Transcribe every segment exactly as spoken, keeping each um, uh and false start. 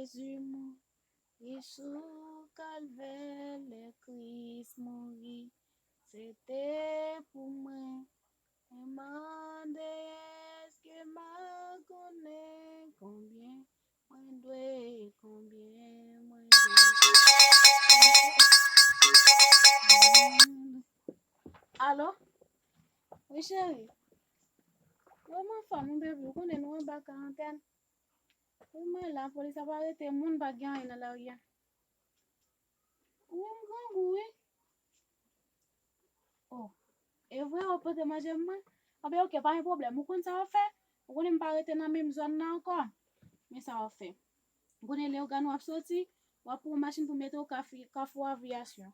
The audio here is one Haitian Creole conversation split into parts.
Jezi mouri sou Kalvè, lè Kris mouri, se te pou mwen. Mwen mande, èske m a konnen konbyen mwen dwe, konbyen mwen dwe. Alo? Wi, cheri. Wi, m anfòm, wi, baby. Ou konnen nou anba karantèn. Wi, mwen la, polis ap arete moun, pa gen anyen nan lari a. Wi, m grangou, wi. Oh, e vre, w ap pote manje mwen? Anben, oke, pa gen pwoblèm. Ou konn sa w ap fè? Ou konnen m pa rete nan menm zòn nan ankò. Men sa w ap fè. Ou konnen Leyogàn w ap soti, w ap pran yon machin pou mete w Kafi-, Kafou Aviyasyon.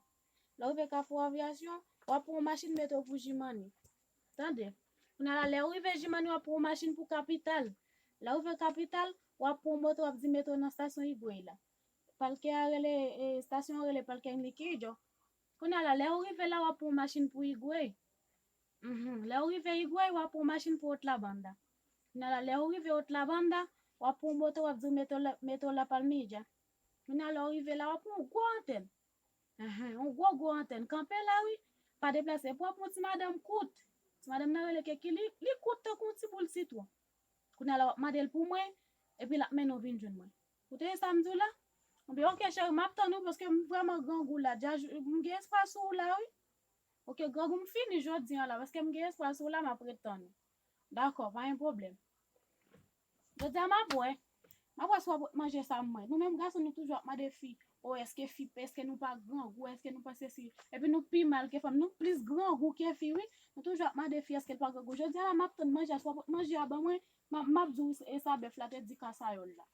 Lè w rive Kafou Aviyasyon, w ap pran yon machin mete w pou Jimani. Tande. Kounye a la, lè w rive Jimani, w ap pran yon machin pou Kapital. Lè w rive Kapital, w ap pran yon moto, w ap di mete w nan estasyon Igwey la. Palkè a rele, e, estasyon an rele Palkè Enriquillo. Kounye a la, lè w rive la, w ap pran yon machin pou Igwey. Mhm. Lè w rive Igwey, w ap pran yon machin pou Otlabanda. Kounye a la, lè w rive Otlabanda, w ap pran yon moto, w ap di mete w La, mete w La Palmilla. Kounye a, lè w rive la, w ap pran yon gwo antèn. Ahan, yon gwo, gwo antèn. Kanpe la, wi. Pa deplase. Epi w ap pran ti madanm kout. Ti madanm nan rele Keki, li, li kout tankou yon ti boul sitwon. Kounye a la, w ap mande l pou mwen, epi l ap mennen w vin jwenn mwen. Ou tande sa m di w la? Anben, oke, cheri, m ap tann ou, paske m vrèman grangou la. Deja, m gen espwa sou ou la, wi. Oke, grangou m fini jodi a la, paske m gen espwa sou ou la, m ap ret tann ou. Dakò, pa gen pwoblèm. Jodi a, m ap wè. M ap wè si w ap manje sa mwen. Nou menm gason, nou toujou ap mande fi, o, èske fi, èske nou pa grangou, èske nou pa sesi. Epi nou pi mal ke fanm, nou plis grangou ke fi, wi. Nou toujou ap mande fi, èske l pa grangou. Jodi a la, m ap tann manje a, si w ap manje a ban mwen, m ap, m ap di w, e sa bèf la te di kasayòl la.